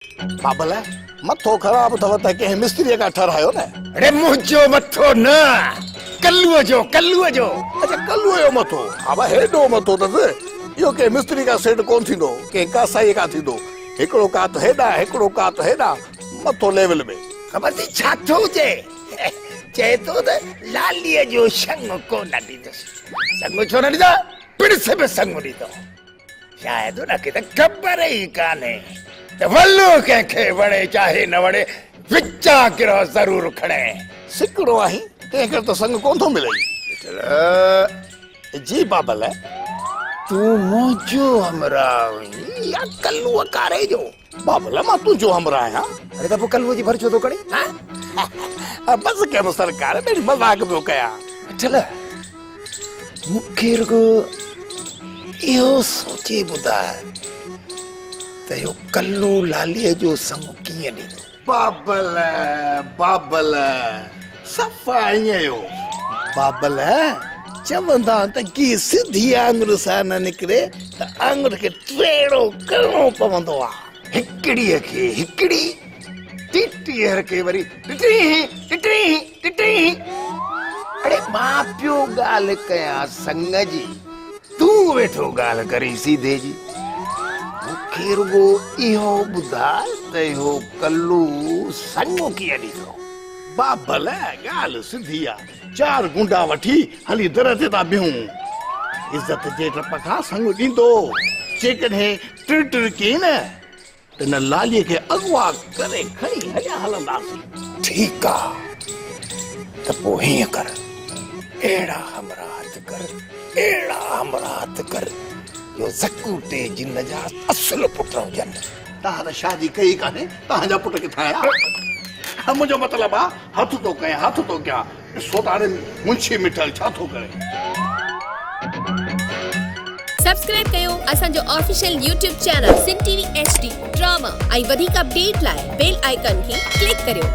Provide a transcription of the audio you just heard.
بابل، مٿو خراب اٿو ته ڪنهن مستريء کان ٺهرايو نه. اڙي منهنجو مٿو نه، ڪلوء جو، ڪلوء جو. اڇا ڪلوء جو مٿو. ها ڀاء هيڏو مٿو اٿس، اهو ڪنهن مستري کان سيٽ ڪونه ٿيندو، ڪنهن ڪاسائيء کان ٿيندو. هڪڙو ڪات هيڏانهن، هڪڙو ڪات هيڏانهن، مٿو ليول ۾. خبر اٿئي ڇا ٿو چئي؟ چئي ٿو ته لاليء جو سڱ ڪونه ڏيندس. سڱ ڇو نه ڏيندو؟ پڻس به سڱ ڏيندو. شايد ان کي ته خبر ئي ڪانهي ته ولو ڪنهن کي وڻي چاهي نه وڻي وچان گرهه ضرور کڻي. سڪڙو آهين تنهن ڪري ته سڱ ڪونه ٿو ملئي. مٺل. جي بابل. تون منهنجو همراهه آهين يا ڪلوء ڪاري جو؟ بابل مان تنهنجو همراهه آهيان. اڙي ته پوء ڪلوء جي ڀر ڇو ٿو کڻين؟ ها؟ بس ڪيم سرڪار ٻيڙي مذاق پيو ڪيان. مٺل مون کي رڳو اهو سوچي ٻڌاء ته اهو ڪلو لاليء جو سڱ ڪيئن ڏيندو؟ بابل بابل صفا ائين اهو. بابل چوندا آهن ته گيهه سڌي آڱر سان نه نڪري ته آڱر کي ٽيڙو ڪرڻو پوندو آهي. هڪڙيء کي هڪڙي، ٽيٽيهر کي وري ٽٽيهين، ٽٽيهين، ٽٽيهين. اڙي مان پيو ڳالهه ڪيان سڱ جي، تون ويٺو ڳالهه ڪرين سيڌي جي. مون کي رڳو اهو ٻڌاء ته اهو ڪلو سڱ ڪيئن ڏيندو؟ بابل، ڳالهه سڌي آ، چار گونڊا وٺي هلي در تي ٿا بيهون. عزت جي ڊپ کان سڱ ڏيندو. جيڪڏهن ٽر ٽر ڪيئي نه ته ان لاليء کي اغوا ڪري کڻي هليا هلنداسين. ٺيڪ آ ته پوء هيئن ڪر، اهڙا همراهه هٿ ڪر، اهڙا همراهه هٿ ڪر جو زڪوٽي جن جا اصل پٽ هجن. توهان ته شادي ڪئي ڪانهي، توهان جا پٽ ڪٿان آيا؟ منهنجو مطلب آ هٿ ٿو ڪيان، هٿ ٿو ڪيان، ڏسو ته هاڻي منشي مٺل ڇا ٿو ڪري. سبسڪرائب ڪيو اسان جو official YouTube channel Sindh T V H D drama ۽ وڌيڪ اپڊيٽ لاء بيل آئيڪان کي ڪلڪ ڪريو.